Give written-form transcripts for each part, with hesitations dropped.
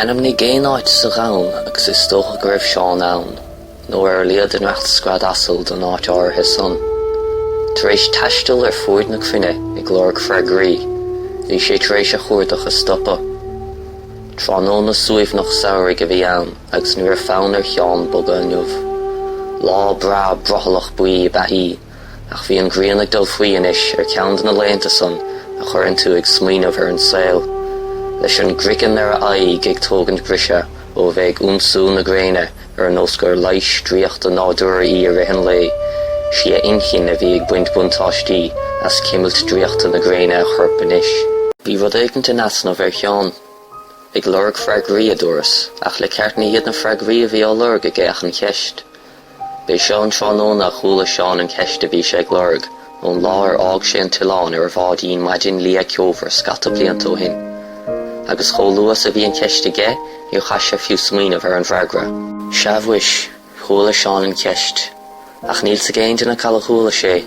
Ainmnigh aon áit sa dhomhan agus is dócha go raibh Seán ann, nó ar a laghad i ndreach scread asail don áit áirithe san. Tar éis taisteal ar fuaid na cruinne ag lorg freagraí, bhí sé tar éis a chuardach a stopadh. Tráthnóna suaimhneach samhraidh a bhí ann agus ní raibh fonn ar Sheán bogadh inniu. Lá breá brothallach buí ab ea í. Ach bhí an ghrian ag dul faoi anois ar cheann de na laethanta san a chuireann tú ag smaoineamh ar an saol. Leis an gcraiceann ar a aghaidh ag tógaint briseadh ó a bheith ag ionsú na gréine ar nós gur leigheas draíochta nádúrtha í i rith an lae, sí a inchinn a bhí ag baint buntáistí as cimilt draíochta na gréine a choirp anois. Bhí rud éigint in easnamh ar Sheán. Ag lorg freagraí, a dúras, ach le ceart ní hiad na freagraí a bhí á lorg aige ach an cheist. B'é seo an tráthnóna a chuala Seán an cheist a bhí sé ag lorg, ón lá ar fhág sé an t-oileán ar a bháidín maidin liath ceomhar scata blianta ó shin. Agus chomh luath is a bhí an cheist aige, níor chaith sé fiú smaoineamh ar an bhfreagra. Sea mhuis, chuala Seán an cheist. Ach níl 's ag aon duine cad a chuala sé,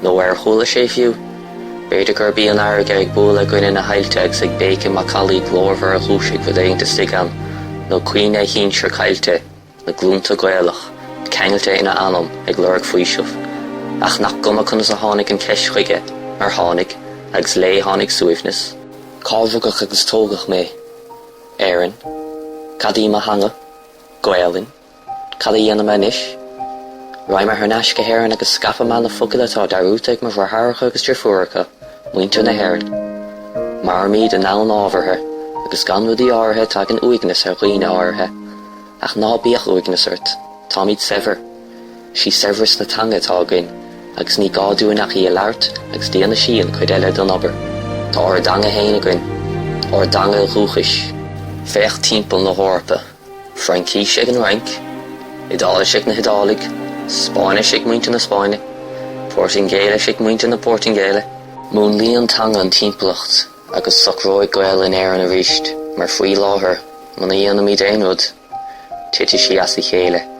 nó ar chuala sé fiú? B'fhéidir gurb í an fharraige ag bualadh i gcoinne na haillte agus ag béiceadh macallaí glórmhar a dhúisigh rud éigint istigh ann, nó cuimhne a shinsir caillte, na glúnta Gaelach, ceangailte ina anam, ag lorg faoisimh. Ach nach cuma conas a tháinig an cheist chuige, mar tháinig, agus léi tháinig suaimhneas. Cá rugadh agus tógadh mé? Éirinn. Cad í mo theanga? Gaelainn. Cad a dhéanfaidh mé anois? Raghaidh mé thar n-ais go hÉirinn agus scaipfidh mé na focail atá dearúdta ag mo dheartháireacha agus deirfiúracha, muintir na hÉireann. Mairimid i ndomhan ábhartha, agus gan rudaí áirithe tagann uaigneas ar dhaoine áirithe. Ach ná bíodh uaigneas ort, táimid saibhir. Sí saibhreas na teanga atá againn, agus ní gá dúinn ach í a labhairt agus déanfaidh sí an chuid eile den obair. Tá ár dteanga fhéin againn, ár dteanga dhúchais. Féach timpeall na hEorpa, Fraincís ag an Fhrainc, Iodáilis ag na hIodálaigh, Spáinnis ag muintir na Spáinne, Portaingéilis ag muintir na Portaingéile. Múnlaíonn teanga an timpeallacht agus socróidh Gaelainn Éireann arís, mar faoi láthair, Muna dhéanaimid aon rud, titfidh sí as a chéile.